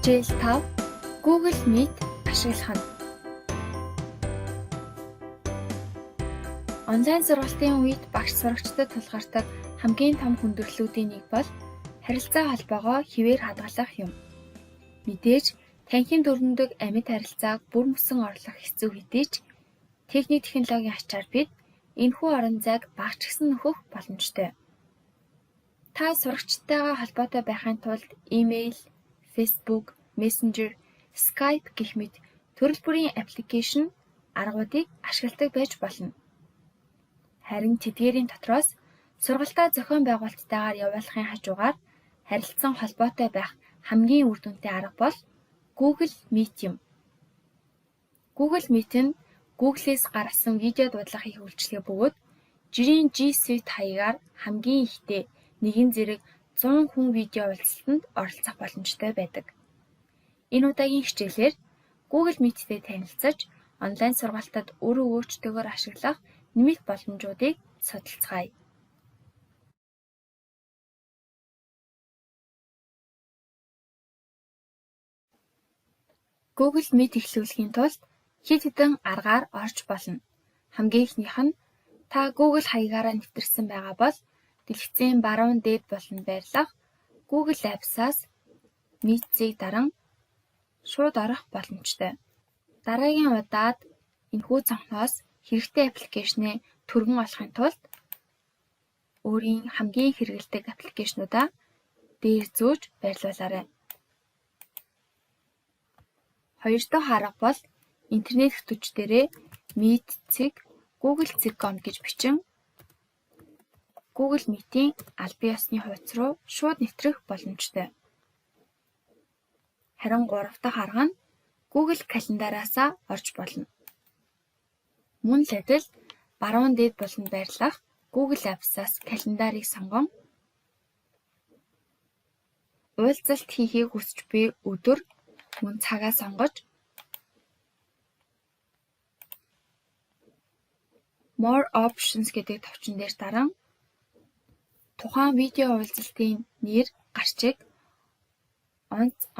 Хичээл 5. Google Meet ашиглах нь. Онлайн сургалтын үед багш сурагчдад тулгардаг хамгийн том хүндрэлүүдийн нэг бол харилцаа холбоогоо хэвээр хадгалах юм. Мэдээж танхимд өрнөдөг амьд харилцааг бүр мөсөн орлох хэцүү хэдий ч техник технологийн ачаар бид энэхүү орон зайг бага ч гэсэн нөхөх боломжтой. Та сурагчдтайгаа холбоотой байхын тулд имэйл, Facebook, Messenger, Skype гэх мэт төрөл бүрийн аппликейшн аргуудыг ашигладаг байж болно. Харин тэдгээрийн дотроос сургалтаа зохион байгуулалттайгаар явуулахын хажуугаар харилцан холбоотой байх хамгийн үр дүнтэй арга бол Google Meet юм. Google Meet нь Google-ээс гаргасан видео дуудлага хийх үйлчилгээ бөгөөд жирийн G Suite хаягаар хамгийн ихдээ нэгэн зэрэг 100 хүн видео уулзалтанд оролцох боломжтой байдаг. Энэ удаагийн хичээлээр Google Meet-тэй танилцаж, онлайн сургалтад үр өгөөчтэйгээр ашиглах нэмэлт боломжуудыг судалцгаая. Google Meet эхлүүлэхийн тулд хэд хэдэн аргаар орж болно. Хамгийн эхнийх нь та Google хаягаараа нэвтэрсэн байгаа бол дэлгэцийн баруун дээд буланд байрлах Google Apps-аас Meet-ийг даран шууд орох боломжтой. Дараагийн удаад энэхүү цонхноос хэрэгтэй аппликейшнээ түргэн олохын тулд өөрийн хамгийн хэрэглэдэг аппликейшнуудаа дээр зөөж байрлуулаарай. Хоёр дахь арга бол интернет хөтөч дээрээ meet.google.com гэж бичин Google Meet-ийн албан ёсны хуудас руу шууд нэвтрэх боломжтой. Харин гурав дахь арга нь Google календараасаа орж болно. Мөн л адил баруун дээд буланд байрлах Google Apps-аас календарыг сонгон уулзалт хийхийг хүсч буй өдөр мөн цагаа сонгож More Options гэдэг товчон дээр даран тухайн видео уулзалтын нэр, гарчиг,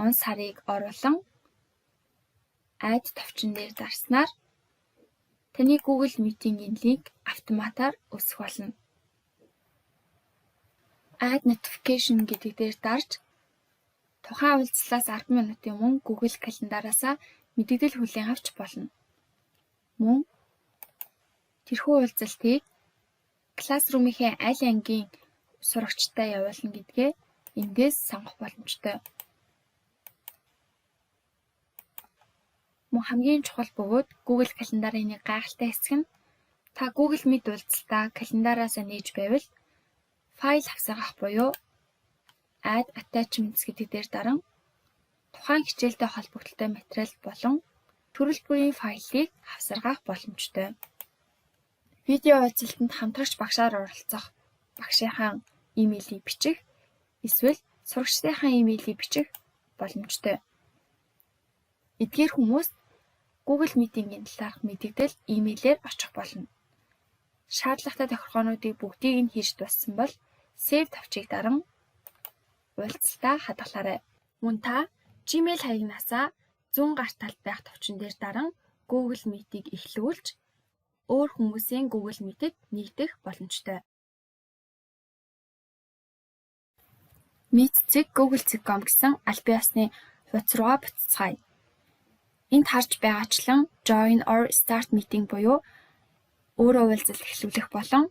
он сарыг оруулан Add товчон дээр дарснаар таны Google Meet-ийн линк автоматар өсөх болно. Add Notification гэдэг дээр дарж тухайн уулзлаас 10 минутын өмнө Google календараасаа мэдээлэл хүлээн авч болно. Мөн тэрхүү уулзалтыг Classroom-ийнхээ аль ангийн сурагчтай явуулна гэдгээ эндээс сонгох боломжтой. Мөн хамгийн чухал бөгөөд Google календарын нэг гайхалтай хэсэг нь та Google Meet уулзалтаа календараасаа нээж байвал файл хавсаргах буюу Add Attachments гэдэг дээр даран тухайн хичээлтэй холбогдлолтой материал болон төрөл бүрийн файлыг хавсаргах боломжтой. Видео уулзалтанд хамтрагч багшаар оролцох багшийнхаа имэйлийг бичих эсвэл сурагчдынхаа имэйлийг бичих боломжтой. Эдгээр хүмүүст Google Meet-ийн талаарх мэдээлэл имэйлээр очих болно. Шаардлагатай тохиргоонуудыг бүгдийг нь хийж дууссан бол Save товчийг даран уулзалтаа хадгалаарай. Мөн та Gmail хаягнаасаа зүүн гар талд байх товчон дээр даран Google Meet-ийг эхлүүлж өөр хүмүүсийн Google Meet-д нэгдэх боломжтой. Meet.google.com гэсэн албан ёсны хуудас руугаа буцацгаая. Энд харж байгаачлан Join or Start Meeting буюу өөрөө уулзалт эхлүүлэх болон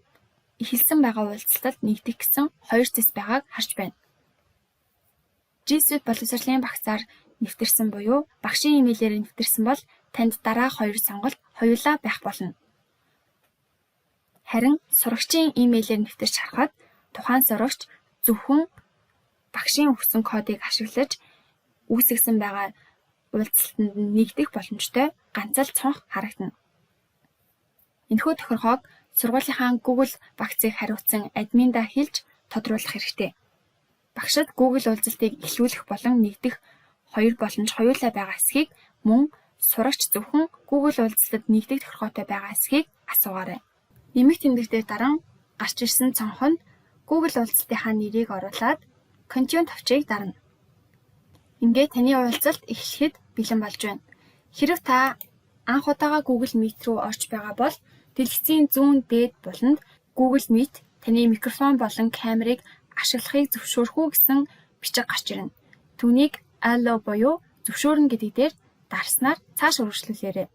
эхэлсэн байгаа уулзалтад нэгдэх гэсэн хоёр цэс байгааг харж байна. G Suite боловсролын багцаар нэвтэрсэн буюу багшийн имэйлээр нэвтэрсэн бол танд дараах хоёр сонголт хоёулаа байх болно. Харин сурагчийн имэйлээр нэвтэрч харахад тухайн сурагч зөвхөн багшийн өгсөн кодыг ашиглаж үүсгэсэн байгаа уулзалтанд нэгдэх боломжтой ганц л цонх харагдана. Энэхүү тохиргоог сургуулийнхаа Google багцыг хариуцсан админдаа хэлж тодруулах хэрэгтэй. Багшид Google уулзалтыг эхлүүлэх болон нэгдэх хоёр боломж хоёулаа байгаа эсэхийг мөн сурагч зөвхөн Google уулзалтад нэгдэх тохиргоотой байгаа эсэхийг асуугаарай. Нэмэх тэмдэг дээр даран гарч ирсэн цонхонд Google уулзалтынхаа нэрийг оруулаад Continue товчийг дарна. Ингээд таны уулзалт эхлэхэд бэлэн болж байна. Хэрэв та анх удаага Google Meet рүү орж байгаа бол дэлгэцийн зүүн дээд буланд Google Meet таны микрофон болон камерыг ашиглахыг зөвшөөрөх үү гэсэн бичиг гарч ирнэ. Түүнийг Allow буюу зөвшөөрнө гэдэг дээр дарснаар цааш үргэлжлүүлээрэй.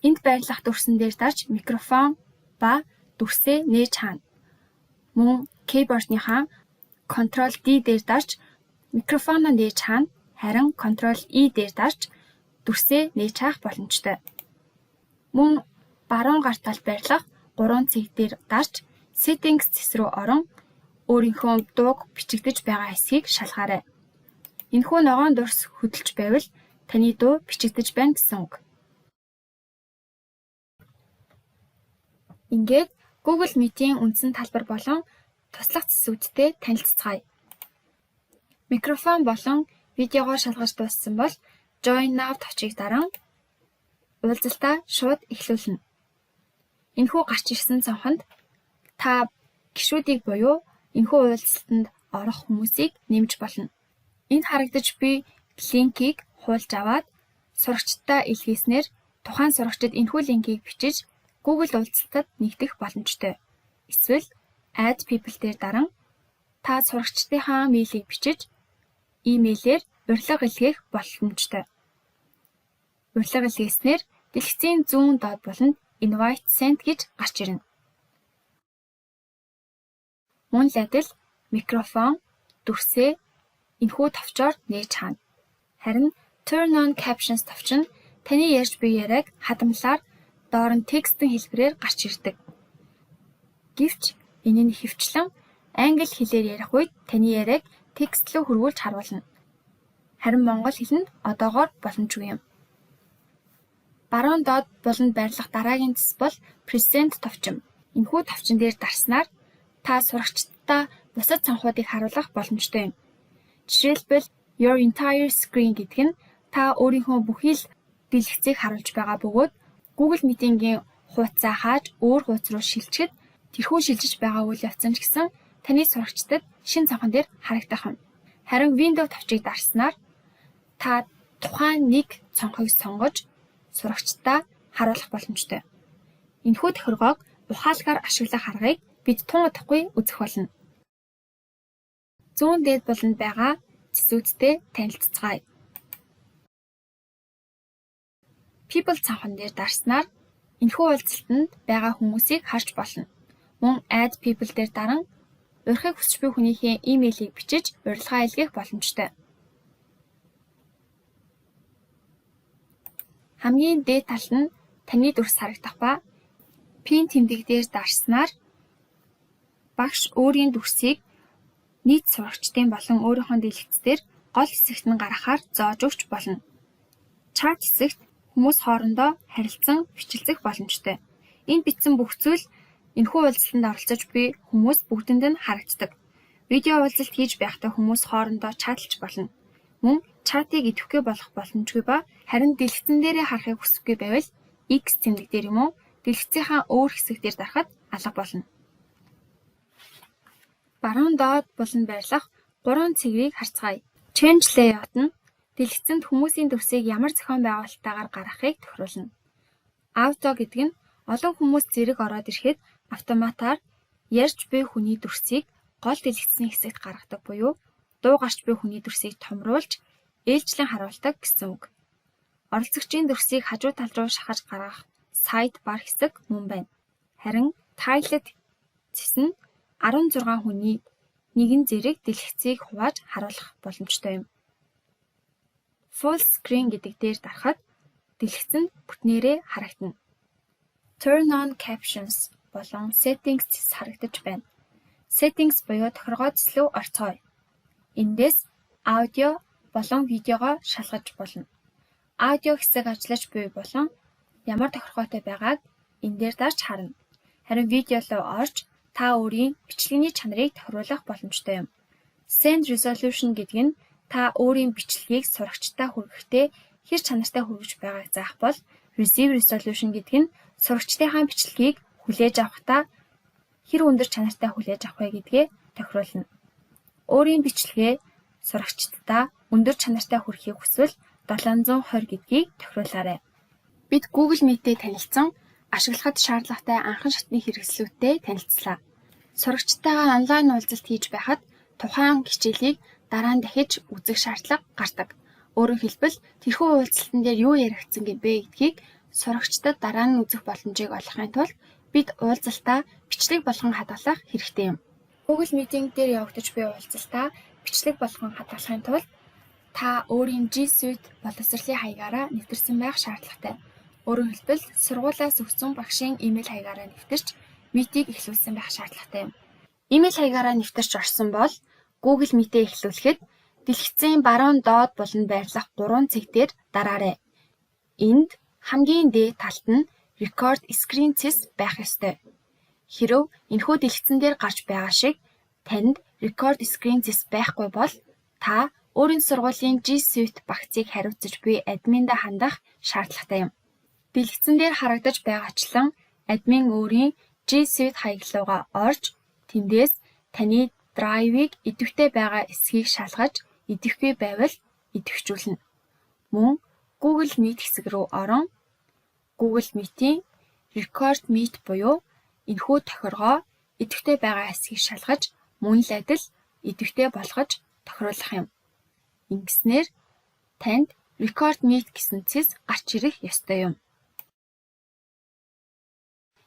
Энд байрлах дүрсэн дээр дарж микрофон ба дүрсээ нээж хаана. Мөн keyboard-ныхаа Ctrl D дээр дарж микрофоноо нээж хаана, харин Ctrl E дээр дарж дүрсээ нээж хаах боломжтой. Мөн баруун гар талд байрлах гурван цэг дээр дарж Settings цэс рүү орон өөрийнхөө дууг бичигдэж байгаа хэсгийг шалгаарай. Энэхүү ногоон дүрс хөдөлж байвал таны дуу бичигдэж байна гэсэн үг. Ингээд Google Meet-ийн үндсэн талбар болон туслах цэсүүдтэй танилцацгаая. Микрофон болон видеогоо шалгаж дууссан бол Join Now товчийг даран уулзалтаа шууд эхлүүлнэ. Энэхүү гарч ирсэн цонхонд та гишүүдийг буюу энэхүү уулзалтанд орох хүмүүсийг нэмж болно. Энд харагдаж буй линкийг хуулж аваад сурагчдаа илгээснээр тухайн сурагчид энэхүү линкийг бичиж Google уулзалтад нэгдэх боломжтой. Эсвэл Add People дээр даран та сурагчдынхаа мэйлийг бичиж имэйлээр урилга илгээх боломжтой. Урилга илгээснээр дэлгэцийн зүүн доод буланд Invite Sent гэж гарч ирнэ. Мөн л адил микрофон, дүрсээ энэхүү товчоор нээж хаана. Харин Turn on Captions товч нь таны ярьж буй яриаг хадамлаар доор нь текстэн хэлбэрээр гарч ирдэг. Гэвч энэ нь ихэвчлэн англи хэлээр ярих үед таны яриаг текст лүү хөрвүүлж харуулна. Харин монгол хэлэнд одоогоор боломжгүй юм. Баруун доод буланд байрлах дараагийн цэс бол Present товч юм. Энэхүү товчон дээр дарснаар та сурагчдаа бусад цонхуудыг харуулах боломжтой юм. Жишээлбэл, Your entire screen гэдэг нь та өөрийнхөө бүхий л дэлгэцийг харуулж байгаа бөгөөд Google Meeting-ийн хуудасаа хааж өөр хуудас руу шилжихэд тэрхүү шилжиж байгаа үйл явц нь ч гэсэн таны сурагчдад шинэ цонхон дээр харагдах юм. Харин Window товчийг дарснаар та тухайн нэг цонхыг сонгож сурагчдаа харуулах боломжтой. Энэхүү тохиргоог ухаалгаар ашиглах аргыг бид тун удахгүй үзэх болно. Зүүн дээд буланд байгаа цэсүүдтэй танилцацгаая. People цонхон дээр дарснаар энэхүү уулзалтанд байгаа хүмүүсийг харж болно. Мөн Add People дээр даран урихыг хүсч буй хүнийхээ имэйлийг бичиж урилгаа илгээх боломжтой. Хамгийн дээд талд нь таны дүрс харагдах ба Pin тэмдэг дээр дарснаар багш өөрийн дүрсийг нийт сурагчдын болон өөрийнхөө дэлгэц дээр гол хэсэгт нь гаргахаар зоож өгч болно. Чат хэсэгт хүмүүс хоорондоо харилцан бичилцэх боломжтой. Энд бичсэн бүх зүйл энэхүү уулзалтанд оролцож буй хүмүүс бүгдэнд нь харагддаг. Видео уулзалт хийж байхдаа хүмүүс хоорондоо чатлаж болно. Мөн чатыг идэвхтэй болгох боломжгүй ба харин дэлгэцэн дээрээ харахыг хүсэхгүй байвал X тэмдэг дээр юм уу дэлгэцийнхаа өөр хэсэг дээр дарахад алга болно. Баруун доод буланд байрлах гурван цэгийг харцгаая. Change Layout нь дэлгэцэнд хүмүүсийн дүрсийг ямар зохион байгуулалттайгаар гаргахыг тохируулна. Auto гэдэг нь олон хүмүүс зэрэг ороод ирэхэд автоматаар ярьж буй хүний дүрсийг гол дэлгэцний хэсэгт гаргадаг буюу дуу гарч буй хүний дүрсийг томруулж ээлжлэн харуулдаг гэсэн үг. Оролцогчийн дүрсийг хажуу тал руу шахаж гаргах Sidebar хэсэг мөн байна. Харин Tiled цэс нь 16 хүний нэгэн зэрэг дэлгэцийг хувааж харуулах боломжтой юм. Full Screen гэдэг дээр дарахад дэлгэц нь бүтнээрээ харагдана. Turn on Captions болон Settings цэс харагдаж байна. Settings буюу тохиргоо цэс лүү орцгооё. Эндээс аудио болон видеогоо шалгаж болно. Аудио хэсэг ажиллаж буй болон ямар тохиргоотой байгааг энэ дээр дарж харна. Харин видео руу орж та өөрийн бичлэгийн чанарыг тохируулах боломжтой юм. Send Resolution гэдэг нь та өөрийн бичлэгийг сурагчдаа хүргэхдээ хэр чанартай хүргэж байгааг заах бол Receive Resolution гэдэг нь сурагчдынхаа бичлэгийг хүлээж авахдаа хэр өндөр чанартай хүлээж авах вэ гэдгээ тохируулна. Өөрийн бичлэгээ Сурагчдаа өндөр чанартай хүрэхийг хүсвэл 720 гэдгийг тохируулаарай. Бид Google Meet-тэй танилцсан, ашиглахад шаардлагатай анхан шатны хэрэгслүүдтэй танилцлаа. Сурагчдтайгаа онлайн уулзалт хийж байхад тухайн хичээлийг дараа нь дахиж үзэх шаардлага гардаг. Өөрөөр хэлбэл, тэрхүү уулзалтан дээр юу яригдсан бэ гэдгийг сурагчдад дараа нь үзэх боломжийг олгохын тулд бид уулзалтаа бичлэг болгон хадгалах хэрэгтэй юм. Google Meeting дээр явагдаж буй уулзалтаа бичлэг болгон хадгалахын тулд та өөрийн G Suite боловсролын хаягаараа нэвтэрсэн байх шаардлагатай. Өөрөөр хэлбэл, сургуулиас өгсөн багшийн имэйл хаягаараа нэвтэрч Meet-ийг эхлүүлсэн байх шаардлагатай юм. Имэйл хаягаараа нэвтэрч орсон бол Google Meet-ээ эхлүүлэхэд дэлгэцийн баруун доод буланд байрлах гурван цэг дээр дараарай. Энд хамгийн дээд талд нь Record Screen цэс байх ёстой. Хэрэв энэхүү дэлгэцэн дээр гарч байгаа шиг танд Record Screen цэс байхгүй бол та өөрийн сургуулийн G Suite багцыг хариуцаж буй админдаа хандах шаардлагатай юм. Дэлгэцэн дээр харагдаж байгаачлан админ өөрийн G Suite хаяг руугаа орж, тэндээс таны Drive-ыг идэвхтэй байгаа эсэхийг шалгаж, идэвхгүй байвал идэвхжүүлнэ. Мөн Google Meet хэсэг рүү орон Google Meet-ийн Record Meet буюу энэхүү тохиргоо идэвхтэй байгаа эсэхийг шалгаж, мөн л адил идэвхтэй болгож тохируулах юм. Ингэснээр танд Record Meet гэсэн цэс гарч ирэх ёстой юм.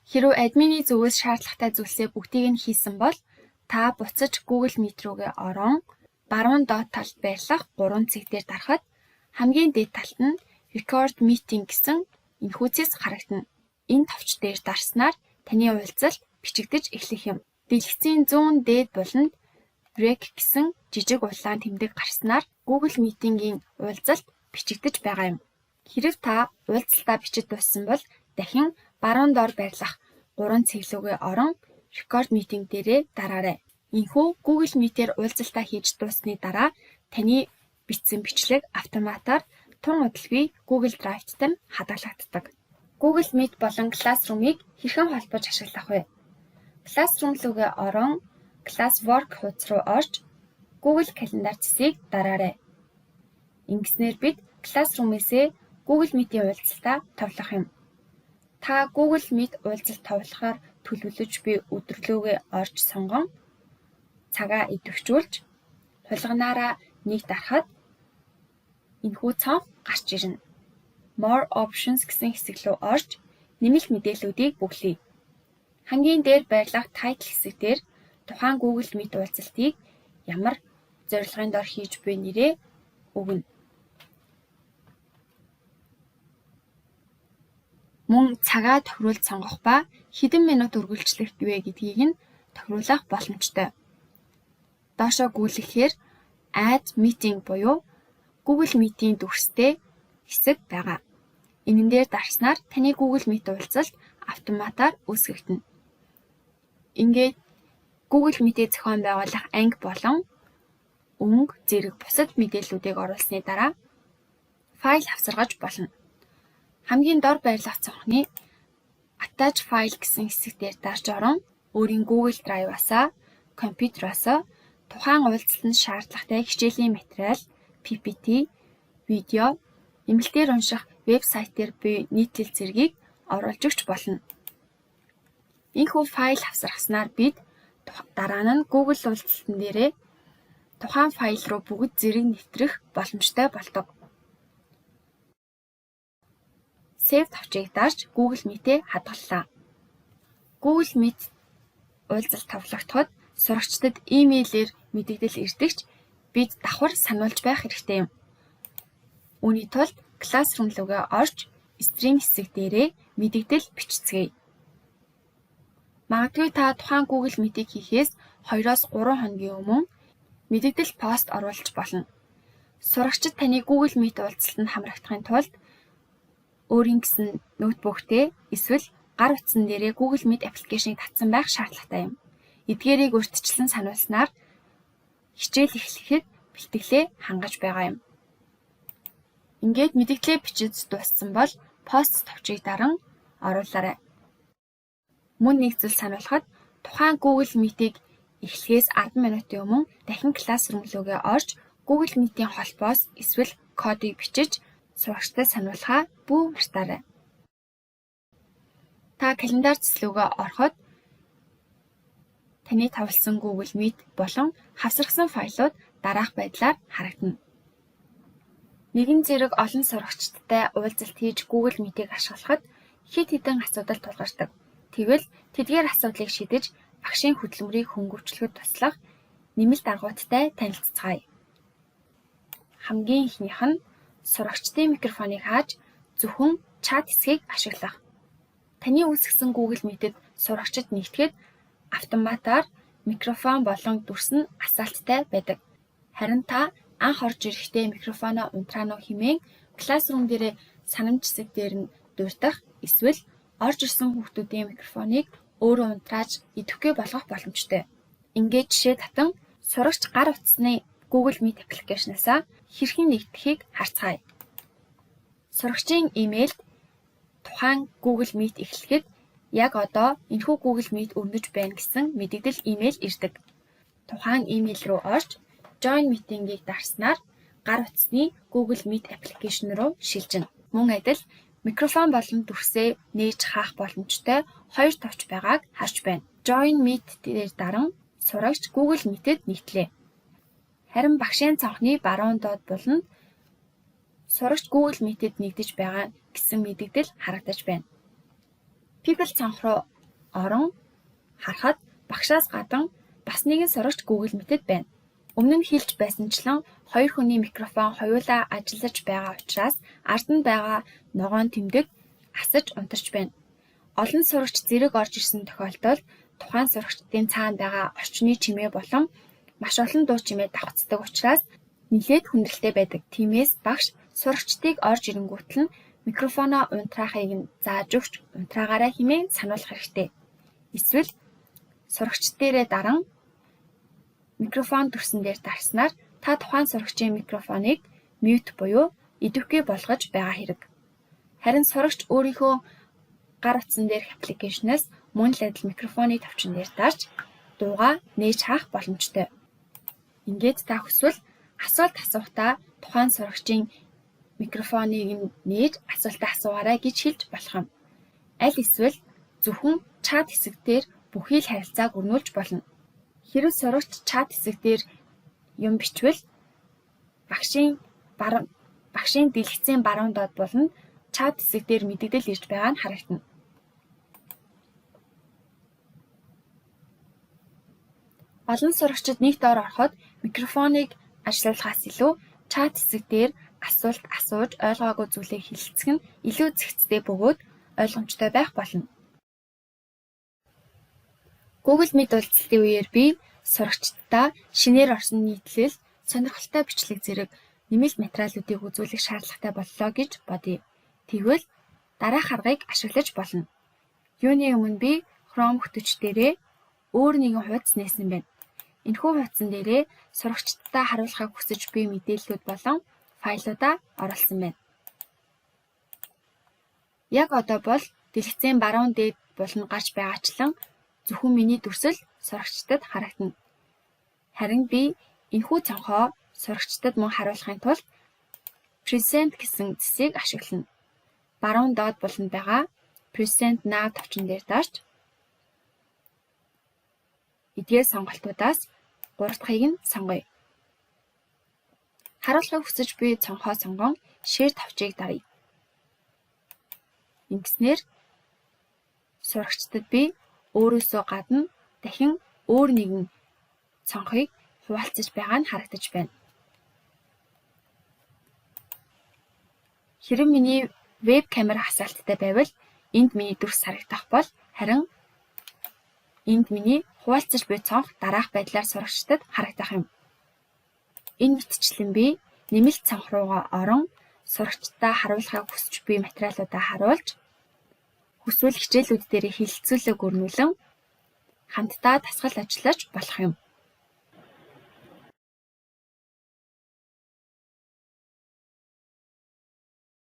Хэрэв админы зүгээс шаардлагатай зүйлсээ бүгдийг нь хийсэн бол та буцаж Google Meet рүүгээ орон баруун доод талд байрлах гурван цэг дээр дарахад хамгийн дээд талд нь Record Meeting гэсэн энэхүү цэс харагдана. Энэ товч дээр дарснаар таны уулзалт бичигдэж эхлэх юм. Дэлгэцийн зүүн дээд буланд Rec гэсэн жижиг улаан тэмдэг гарснаар Google Meeting-ийн уулзалт бичигдэж байгаа юм. Хэрэв та уулзалтаа бичиж дууссан бол дахин баруун доор байрлах гурван цэг лүүгээ орон Record Meeting дээрээ дараарай. Энэхүү Google Meet-ээр уулзалтаа хийж дууссаны дараа таны бичсэн бичлэг автоматаар тун удалгүй Google Drive-т нь хадгалагддаг. Google Meet болон Classroom-ыг хэрхэн холбож ашиглах вэ? Classroom лүүгээ орон Classwork хуудас руу орж Google Calendar цэсийг дараарай. Ингэснээр бид Classroom-ээсээ Google Meet-ийн уулзалтаа товлох юм. Та Google Meet уулзалт товлохоор төлөвлөж буй өдөр лүүгээ орж сонгон цагаа идэвхжүүлж хулганаараа нэг дарахад энэхүү цонх гарч ирнэ. More Options гэсэн хэсэг рүү орж нэмэлт мэдээллүүдийг бөглөе. Хамгийн дээр байрлах Title хэсэг дээр тухайн Google Meet уулзалтыг ямар зорилгын дор хийж буй нэрээ өгнө. Мөн цагаа тохируулж сонгох ба хэдэн минут үргэлжлэх вэ гэдгийг нь тохируулах боломжтой. Доошоо гүйлгэхээр Add Meeting буюу Google Meet-ийн дүрстэй хэсэг байгаа. Энэн дээр дарснаар таны Google Meet уулзалт автоматаар үүсгэгдэнэ. Ингээд Google Meet-ийг зохион байгуулах анги болон өнгө, зэрэг бусад мэдээллүүдийг оруулсны дараа файл хавсаргаж болно. Хамгийн дор байрлах цонхны Attach File гэсэн хэсэг дээр дарж орон өөрийн Google Drive-асаа, компьютероосоо тухайн уулзалтанд шаардлагатай хичээлийн материал, PPT, видео, нэмэлтээр унших вэб сайт дээр буй нийтлэл зэргийг оруулж өгч болно. Энэхүү файл хавсаргаснаар бид дараа нь Google уулзалтан дээрээ тухайн файл руу бүгд зэрэг нэвтрэх боломжтой болдог. Save товчийг дарж Google Meet-ээ хадгаллаа. Google Meet уулзалт товлогдоход сурагчдад имэйлээр мэдэгдэл ирдэг ч бид давхар сануулж байх хэрэгтэй юм. Үүний тулд Classroom лүүгээ орж Stream хэсэг дээрээ мэдэгдэл бичцгээе. Магадгүй та тухайн Google Meet-ийг хийхээс 2-оос 3 хоногийн өмнө мэдэгдэл пост оруулж болно. Сурагчид таны Google Meet уулзалтанд хамрагдахын тулд өөрийн гэсэн ноутбуктэй эсвэл гар утсан дээрээ Google Meet аппликейшнийг татсан байх шаардлагатай юм. Эдгээрийг урьдчилан сануулснаар хичээл эхлэхэд бэлтгэлээ хангаж байгаа юм. Ингээд мэдэгдлээ бичиж дууссан бол пост товчийг даран оруулаарай. Мөн нэг зүйл сануулахад, тухайн Google Meet-ийг эхлэхээс 10 минутын өмнө дахин Classroom лүүгээ орж Google Meet-ийн холбоос эсвэл кодыг бичиж сурагчдад сануулахаа бүү мартаарай. Та календар цэслүүгээ ороход таны товлосон Google Meet болон хавсаргасан файлууд дараах байдлаар харагдана. Нэгэн зэрэг олон сурагчидтай уулзалт хийж Google Meet-ийг ашиглахад хэд хэдэн асуудал тулгардаг. Тэгвэл тэдгээр асуудлыг шийдэж багшийн хөдөлмөрийг хөнгөвчлөхөд туслах нэмэлт аргуудтай танилцацгаая. Хамгийн эхнийх нь сурагчдын микрофоныг хааж зөвхөн чат хэсгийг ашиглах. Таны үүсгэсэн Google Meet-д сурагчид нэгтгэхэд автоматаар микрофон болон дүрс нь асаалттай байдаг. Харин та анх орж ирэхдээ микрофоноо унтраана уу хэмээн Classroom дээрээ санамж хэсэг дээр нь дурдах эсвэл орж ирсэн хүүхдүүдийн микрофоныг өөрөө унтрааж идэвхтэй болгох боломжтой. Ингээд жишээ татан сурагч гар утасны Google Meet application-аасаа хэрхэн нэгдэхийг харцгаая. Сурагчийн имэйлд тухайн Google Meet эхлэхэд яг одоо энэхүү Google Meet өрнөж байна гэсэн мэдэгдэл имэйл ирдэг. Тухайн имэйл рүү орж Join Meeting-ийг дарснаар гар утасны Google Meet application руу шилжинэ. Мөн адил микрофон болон дүрсээ нээж хаах боломжтой хоёр товч байгааг харж байна. Join Meet дээр даран сурагч Google Meet-д нэгтлээ. Харин багшийн цонхны баруун доод буланд сурагч Google Meet-д нэгдэж байгаа гэсэн мэдэгдэл харагдаж байна. People цонх руу орон харахад багшаас гадна бас нэгэн сурагч Google Meet-д байна. Өмнө нь хэлж байсанчлан хоёр хүний микрофон хоёулаа ажиллаж байгаа учраас ард нь байгаа ногоон тэмдэг асаж унтарч байна. Олон сурагч зэрэг орж ирсэн тохиолдолд тухайн сурагчдын цаана байгаа орчны чимээ болон маш олон дуу чимээ давхацдаг учраас нэлээд хүндрэлтэй байдаг. Тиймээс багш сурагчдыг орж ирэнгүүт нь микрофоноо унтраахыг нь зааж өгч унтраагаарай хэмээн сануулах хэрэгтэй. Эсвэл сурагч дээрээ даран микрофон дүрсэн дээр дарснаар та тухайн сурагчийн микрофоныг mute буюу идэвхтэй болгож байгаа хэрэг. Харин сурагч өөрийнхөө гар утсан дээрх application-аас мөн л адил микрофоны товчон дээр дарж дуугаа нээж хаах боломжтой. Ингээд та хүсвэл асуулт асуухдаа тухайн сурагчийн микрофоныг нь нээж асуултаа асуугаарай гэж хэлж болох юм. Аль эсвэл зөвхөн чат хэсэг дээр бүхий л харилцааг өрнүүлж болно. Хэрэв сурагч чат хэсэг дээр юм бичвэл багшийн дэлгэцийн баруун доод буланд чат хэсэг дээр мэдэгдэл ирж байгаа нь харагдана. Олон сурагчид нэг доор ороход микрофоныг ажилуулахаас илүү чат хэсэг дээр асуулт асууж ойлгоогүй зүйлээ хэлэлцэх нь илүү зэгцтэй бөгөөд ойлгомжтой байх болно. Google Meet уулзалтын үеэр би сурагчдаа шинээр орсон нийтлэл, сонирхолтой бичлэг зэрэг нэмэлт материалуудыг үзүүлэх шаардлагатай боллоо гэж бодъё. Тэгвэл дараах аргыг ашиглаж болно. Юуны өмнө би Chrome хөтөч дээрээ өөр нэгэн хуудас нээсэн байна. Энэхүү хуудсан дээрээ сурагчдаа харуулахыг хүсэж буй мэдээллүүд болон файлуудаа оруулсан байна. Яг одоо бол дэлгэцийн баруун дээд буланд гарч байгаачлан зөвхөн миний дүрсэл сурагчдад харагдана. Харин би энэхүү цонхоо сурагчдад мөн харуулахын тулд Present гэсэн цэсийг ашиглана. Баруун доод буланд байгаа Present Now товчон дээр дарж эдгээр сонголтуудаас 3 дахьыг нь сонгоё. Харуулахыг хүсэж буй цонхоо сонгон Share товчийг даръя. Ингэснээр сурагчдад би өөрөөсөө гадна дахин өөр нэгэн цонхыг хуваалцаж байгаа нь харагдаж байна. Хэрэв миний веб камер асаалттай байвал энд миний дүрс харагдах бол харин энд миний хуваалцаж буй цонх дараах байдлаар сурагчдад харагдах юм. Энэ мэтчлэн би нэмэлт цонх руугаа орон сурагчдаа харуулахыг хүсэж буй материалуудаа харуулж хүсвэл хичээлүүд дээрээ хэлэлцүүлэг өрнүүлэн хамтдаа дасгал ажиллаж болох юм.